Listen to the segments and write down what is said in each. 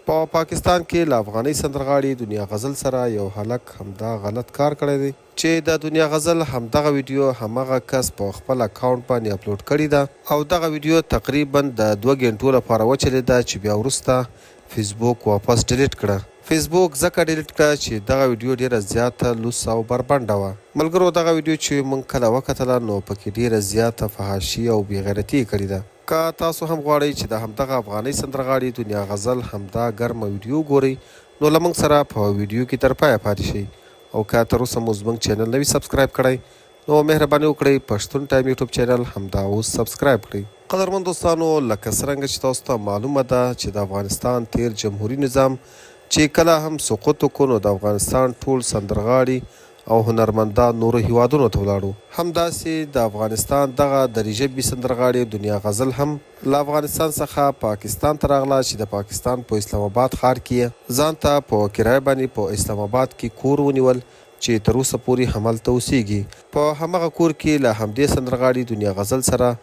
په پاکستان کې له افغانۍ سندرغاړي دنیا غزل سره یو هلک همدا غلط کار کړی دی چې د دنیا غزل همدغه ویډیو همغه کس په خپل اکاونټ باندې اپلوډ کړې ده او دغه ویډیو تقریبا د دوه ګنټو لپاره وچلېده چې بیا وروسته فیسبوک واپس ډیلیټ کړه. فیسبوک ځکه ډیلیټ کړه چې دغه ویډیو ډیره زیاته لوڅه او بربنډه وه. ملګرو دغه ویډیو چې مونږ کله وکتله نو پکې ډیره زیاته فحاشي او بې غیرتي یې کړې ده. که تاسو هم غواړئ چې د همدغه افغانۍ سندرغاړي دنیا غزل همدا ګرمه ویډیو وګورئ نو له موږ سره په ویډیو کې تر پایه پاتې شئ او که تر اوسه مو زموږ چینل نه وي سبسکرایب کړی نو مهرباني وکړئ پښتون ټایم یوټیوب چینل همدا اوس سبسکرایب کړئ. قدرمن دوستانو لکه څرنګه چې تاسو ته معلومه ده چې د افغانستان تیر جمهوري نظام چې کله هم سقوط وکړو نو د افغانستان ټول سندرغاړي او هنرمندان نورو هیوادونو ته ولاړو. همداسې د افغانستان دغه دري ژبي سندرغاړې دنیا غزل هم له افغانستان څخه پاکستان ته راغله چې د پاکستان په اسلام اباد ښار کې یې ځان ته په کرایه باندې په اسلام اباد کې کور ونیول چې تر اوسه پورې هملته اوسیږي. په همغه کور کې له همدې سندرغاړي دنیا غزل سره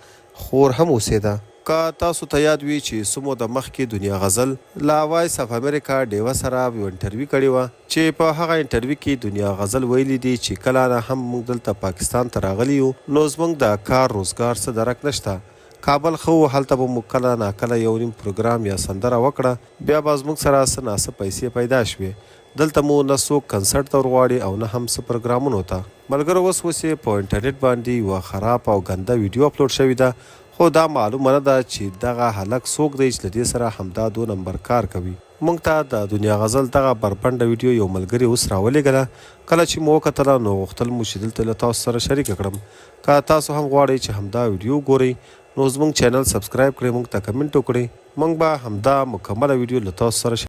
خور هم اوسېده. که تاسو ته یاد وي چې څه موده مخکې دنیا غزل له وایس اف امریکا ډیوه سره یوه انټروي کړې وه چې په هغه انټروي کې دنیا غزل ویلي دي چې کله نه هم موږ دلته پاکستان ته راغلي یو نو زموږ د کار روزګار څه درک نشته کابل ښه وو هلته به مو کله ناکله یو نیم پروګرام یا سندره وکړه بیا به زموږ سره څه ناڅه پیسې پیدا شوې دلته مو نه څوک کنسرت ته ورغواړي او نه هم څه پروګرامونو ته. ملګرو اوس اوس یې په انټرنیټ باندې یوه خرابه او ګنده ویډیو اپلوډ شوې ده خو دا معلومه نه ده چې دغه هلک څوک دی چې له دې سره همدا دو نمبر کار کوي. مونږ ته د دنیا غزل دغه بربنډه ویډیو یو ملګري اوس راولیږله کله چې مو وکتله نو غوښتل مو چې دلته له تاسو سره شریکه کړم که تاسو هم غواړئ چې همدا ویډیو وګورئ نو زمونږ چینل سبسکرایب کړئ مونږ ته کمنټ وکړئ مونږ به همدا مکمله ویډیو له تاسو سره.